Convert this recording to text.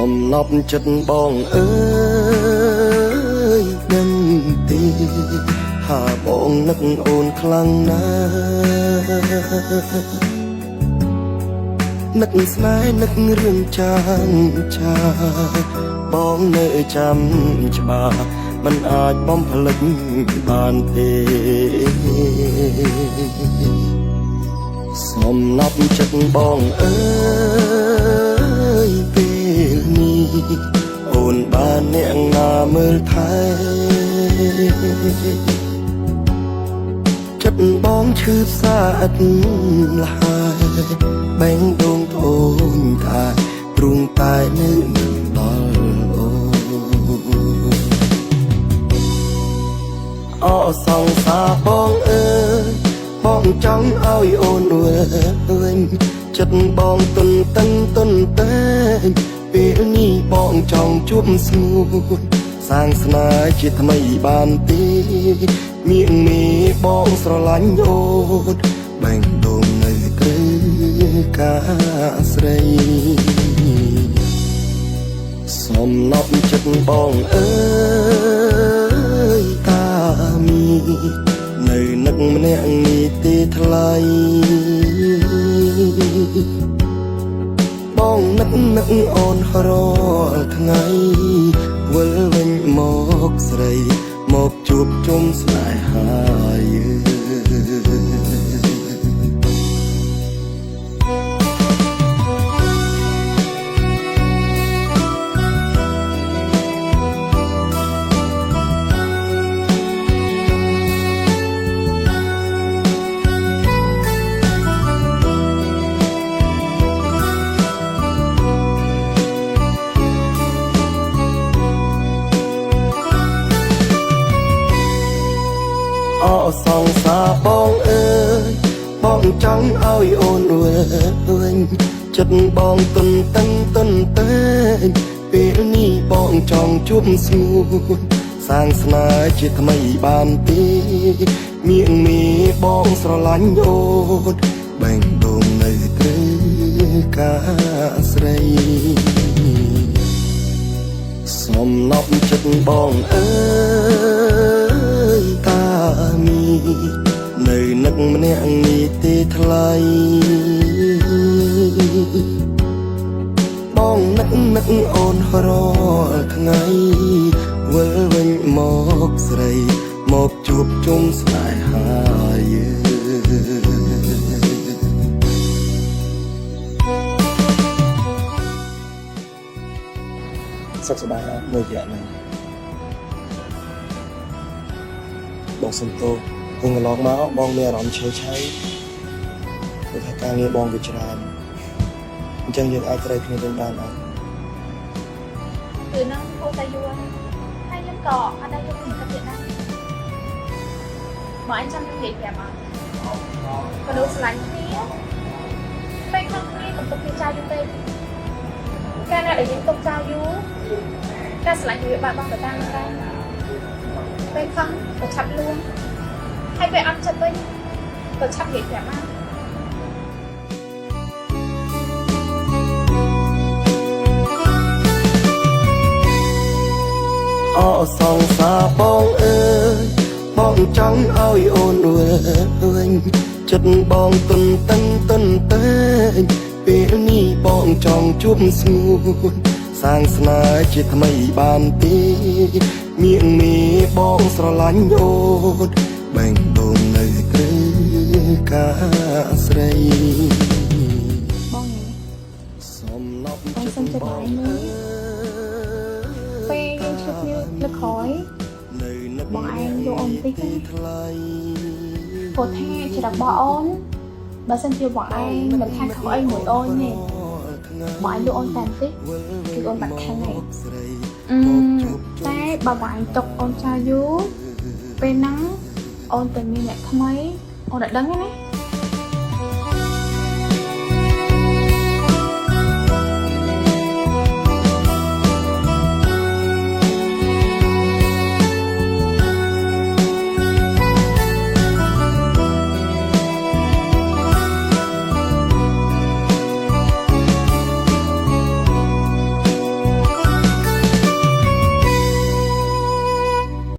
សំណប់ចិត្តបងអើយដឹងទេថាបងនឹកអូនខ្លាំងណាស់នឹកស្នេហ៍នឹករឿងចាងចាបងនៅចាំច្បាស់មិនអាចបំភ្លេចបានទេ សំណប់ចិត្តបងអើយពេលនេះអូនបានអ្នកណាមើលថែចិត្តបងឈឺផ្សាឥតលហើយបែងដងត្អូនថាទ្រូងតែនៅនឹងដល់អូនអសង្សារបងអើយបងចង់ឲ្យអូនវិញចិត្តបងទន្ទឹងទន្តែងពេលនេះបងចង់ជួបស្ងួនសាងស្នេហ៍ជាថ្មីបានទេមៀងមេបងស្រឡាញ់អូនបែងដងនៅត្រូវការស្រី សំណប់ចិត្តបងអើយតាមីនៅនឹកម្នាក់នេះទេថ្លៃបងនឹកនឹកអូនរាល់ថ្ងៃវិលវិញមកស្រីមកជួបជុំស្នេហាយើង អសង្សារបងអើយបងចង់ឲ្យអូនវិញចិត្តបងទន្ទឹងទន្តែងពេលនេះបងចង់ជួបស្ងួនសាងស្នេហ៍ជាថ្មីបានទេមៀងមេបងស្រឡាញ់អូនបែងដងនៅត្រូវការស្រី សំណប់ចិត្តបងអើយតាមីនៅនឹកម្នាក់នេះទេថ្លៃបងនឹកនឹកអូនរាល់ថ្ងៃវិលវិញមកស្រីមកជួបជុំស្នេហាយើង សុខសប្បាយអត់មួយរយៈហ្នឹងបងសុំទោសគង់កន្លងមកបងមានអារម្មណ៍ឆេវឆៅព្រោះថាការងារបងវាច្រើនអញ្ចឹងយើងអាចត្រូវគ្នាវិញបានអត់ គឺនឹងហូតតែយូរហើយខ្ញុំក៏អត់ដែរយកមកគិតទៀតដែរមកអញចាំខ្ញុំនិយាយប្រាប់អត់មនុស្សស្រឡាញ់គ្នាពេលខំគ្នាកុំទុកគ្នាចោលយូរពេកកាលណាដែលយើងទុកចោលយូរការស្រឡាញ់វាបាត់បង់ទៅតាមនឹងដែរពេលខំក៏ឆាប់លួងហើយពេលអត់ចិត្តវិញក៏ឆាប់និយាយប្រាប់មក អសង្សារបងអើយបងចង់ឲ្យអូនវិញចិត្តបងទន្ទឹងទន្តែងពេលនេះបងចង់ជួបស្ងួនសាងស្នេហ៍ជាថ្មីបានទេមៀងមេបងស្រឡាញ់អូនបែងដងនៅត្រូវការស្រី បងញ៉េ សំណប់ បង ចិត្ត សុំចិត្ត បង ឯងមើល អើយ ពេលយើងឈប់គ្នាលើកក្រោយ នៅនឹក បងឯងយកអូនតិចណា ថ្លៃ ព្រោះថាចរិតរបស់អូនបើសិនជាបងឯងមិនថាខុសអីមួយអូនទេបងឯងលក់អូនតែបន្តិចគឺអូនបាត់ខឹងហើយអឺតែបើបងឯងទុកអូនចោលយូរពេលហ្នឹងអូនទៅមានអ្នកថ្មីអូនអត់ដឹងទេណា។